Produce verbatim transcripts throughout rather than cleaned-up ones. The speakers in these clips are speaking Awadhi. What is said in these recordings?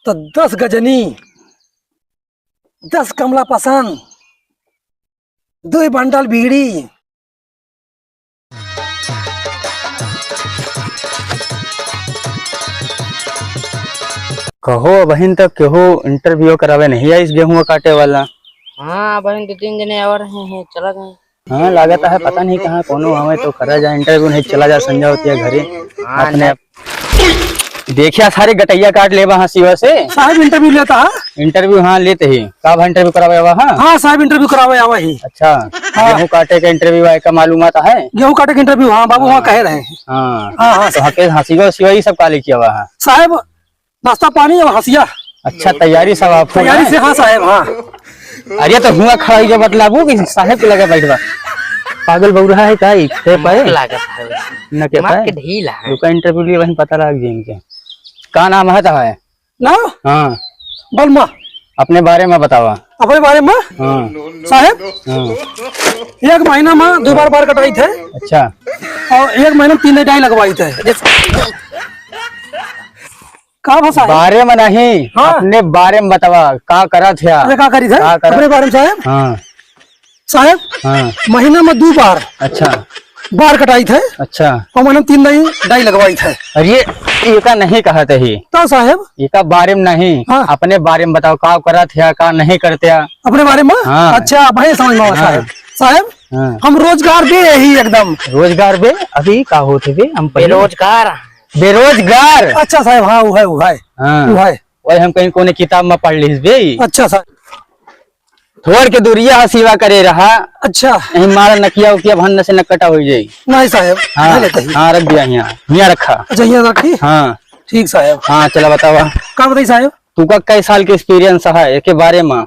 तो दस गजनी, दस कमला पसंद, दुई बंडल बीड़ी। कहो, अबहिन तक केहू interview करावे नहीं आइस गेहूं काटे वाला। हाँ, अबहिन दो तीन जने और हैं, हैं, चला गए। हाँ, लागत है, पता नहीं कहाँ कोनो हमें तो करा जाए interview, नहीं चला जा संझा होती है घरे। हाँ, अपने नहीं। आप देखिया, सारे गटैया काट लेबा हंसीवा से। साहब interview लेता है? Interview, हाँ, लेते ही। का भा interview करावे आवा, हाँ? हाँ साहब, interview करावे आवा ही। अच्छा, हाँ। गेहूं काटे के interview आए का मालूमात है? गेहूं काटे के interview, हाँ, बाबू, हाँ, हाँ। कहे रहे हैं। हाँ। हाँ, हाँ, तो हके हंसीवा उसीवा ई सब का लेके आवा है? साहब, नाश्ता पानी और हंसिया। अच्छा, तैयारी सब आप हो, तैयारी हैं? से, हाँ साहब, हाँ। अरे तो हुआ खड़ा होइके बतलाबू कि साहब के लगे बैठबा? पागल बौरा है का ई? के पाए? लागत है। न के दिमाग पाए? के ढील है। रुका, interview लिए वहीं पता लग जाए इनके। का नाम है तो है? नाम? हाँ। बलमा। अपने बारे में बतावा। अपने बारे में? हाँ। साहब? हाँ। एक महीना में दो बार बार कटाई थे। अच्छा। और एक महीना में तीन डाई लगवाई थे। का भा साहब? बारे में नहीं, हाँ। अपने बारे में बतावा, का करत है? अरे का करी थे? का करत? अपने बारे में साहब? हाँ। साहब, हाँ। महीना में दो बार अच्छा। बार कटाई थे। अच्छा। और महीना में तीन डाई, डाई लगवाई थे। अरे, ये का नहीं कहत ही। तो साहब? ये का बारे में नहीं, हाँ। अपने बारे में बताओ, का करत है, का नहीं करत है? अपने बारे में? हाँ। अच्छा, भाई समझ में आवा हाँ। साहब। साहब, हाँ। हम रोजगार बे यही एकदम। रोजगार बे? अभी का होत बे? हम पहले बेरोजगार। बेरोजगार। अच्छा साहब, हाँ, वो है, वो है। हाँ। वो है। वही हम कहीं कोने किताब में पढ़ लिस बे। अच्छा साहब। थोड़ के दूरिया हंसीवा करे रहा। अच्छा। नहीं मारा नकिया उकिया भन्न से नकटा हो जाई। नहीं साहब, हाँ, नहीं लेते ही। हाँ, रख दिया यहाँ। यहाँ रखा। अच्छा, यहाँ रखी? हाँ। ठीक साहब। हाँ, चला बतावा। का बताई साहब? तुका कई साल के experience है, एके बारे में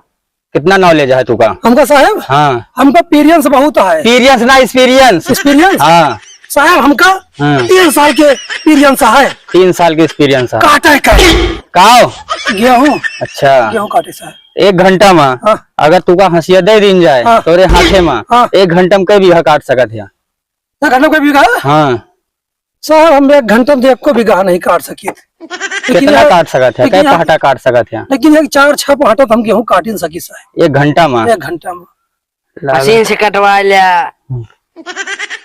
कितना knowledge है तुका? हमका साहब? हाँ। हमका experience बहुत है। Experience ना, experience। Experience? हाँ। साहब, हमका हाँ। तीन साल के experience है। तीन साल के experience है। काटे का। काओ? गेहूं। अच्छा। गेहूं काटे साहब। एक घंटा में हाँ। अगर तुका हंसिया दे दीन जाए, हाँ। तोरे हाथे में, हाँ। एक घंटा में कई बीघा काट सकत है? एक घंटा में कई बीघा? हाँ। साहब, हम एक घंटा में तो एको बीघा नहीं काट सकित। लेकिन कितना यहाँ, काट सकत है? लेकिन कै यहाँ, पहटा काट सकत है? लेकिन एक चार छह पहटा तो हम गेहूं काट ही नहीं सकी साहब। एक घंटा में? एक घंटा में। मशीन से कटवा लिया।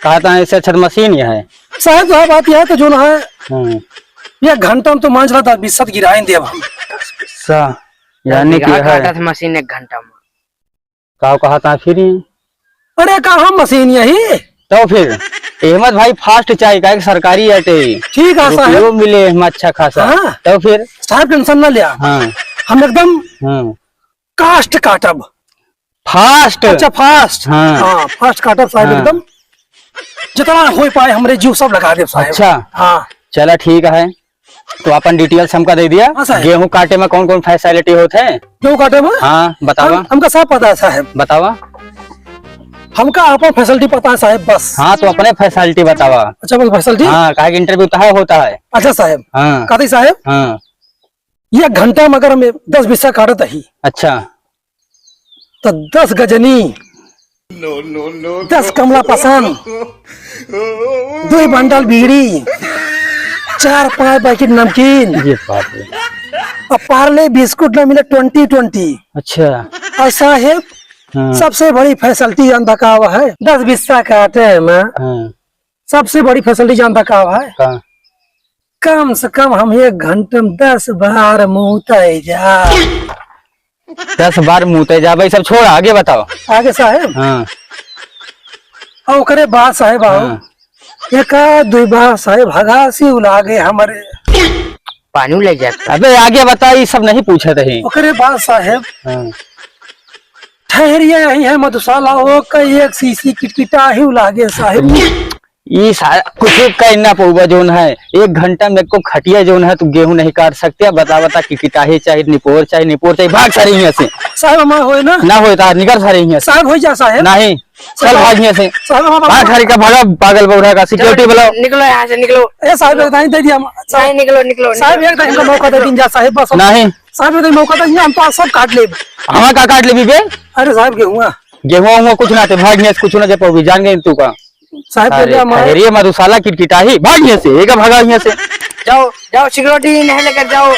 कहता है, इससे अच्छा तो मशीन ही है। साहब, तो बात यह है कि जो ना है, हम्म। एक घंटा में तो मान चला दस बीस सत गिराइन देब हम। सा, यानी कि बीघा है। काटत मशीन एक घंटा में। का कहत है फिर ये? अरे, का हम मशीन यही? तो फिर, अहमद भाई fast चाही, काहे कि सरकारी अटे। ठीक है, साहब। रुपयो मिले एहमा अच्छा खासा। हाँ। तो फिर? साहब, tension ना लिया। हाँ। हम एकदम हाँ। Fast काटब। Fast? अच्छा, fast। हाँ। हाँ, fast काटब साहब, हाँ। एकदम। जितना हो पाए, हमरे जीव सब लगा देब साहब। अच्छा। हाँ। चला, ठीक है। तो अपन details हमका दे दिया। हाँ, साहब। गेहूं काटे में कौन-कौन facility होत है? गेहूं काटे में? हाँ, बतावा। हम, हमका सब पता है, साहब। बतावा। हमका अपन facility पता है, साहब, बस। हाँ, तो अपने facility बतावा। अच्छा, अपन facility? हाँ, काहे कि interview तो है, होता है। अच्छा, साहब। हाँ। कहते, साहब? हाँ। एक घंटा में अगर हम दस बिस्सा काटत ही, अच्छा। तो दस गजनी, दस कमला पसंद, दुई बंडल बीड़ी, चार पाँच पैकेट नमकीन, ये बात है। और पार्ले बिस्कुट ना मिले twenty twenty। अच्छा। और साहेब, हाँ। सबसे बड़ी facility जानता का हुआ है? दस बिस्सा काटे में हाँ। सबसे बड़ी facility जानता का हुआ है? हाँ। कम से कम हम एक घंटे में दस बार मूते जा। दस बार मूते जा, भाई सब छोड़ा, आगे बताओ। आगे साहेब? हाँ। और ओकरे बाद साहेब आओ, हाँ। एक आध दुई बार साहेब हगासी उलागे हमरे। पानी ले जाता। अबे आगे बता, ये सब नहीं पूछत ही। ओकरे बाद साहेब हाँ। ठहरिया यही है मधुशाला, वो का एक सीसी किटकिटा ही उलागे साहेब। ई सारा कुछ कह ना पउबा जौन है, एक घंटा में एको खटिया जौन है, तू गेहूं नहीं काट सकते। बता, बता कि किटाही चाही, निपोर चाही, निपोर चाही, भाग सारे हियां से। साहेब, हमार होए ना। ना होए तो निकल सारे हियां से। साहेब, होई जा, साहेब। नहीं, चल साहेब, भाग हियां से। साहेब, हमार भाग, घर का भागा, पागल बौरा का, security बुलाओ। निकलो यहाँ से, निकलो। ए साहेब, एक दाई दे दिया। नहीं, निकलो, निकलो, साहेब, निकलो। एक दाई हमका मौका दे दीन जा, साहेब, बस। नहीं। साहेब, एक दाई मौका दे दीन, हम तो आज सब काट लेब। हमार का काट लेबी बे? अरे साहेब, गेहुआ। गेहुआ हुआ कुछ ना ते, भाग हियां से, कुछ ना दे पउबी, जान गए तू का। साहेब, अरे, बोलिया हमारे खैरिये मधुशाला किटकिटाही, भाग हियां से, एक भागा हियां से। जाओ, जाओ, security नहीं लेकर जाओ।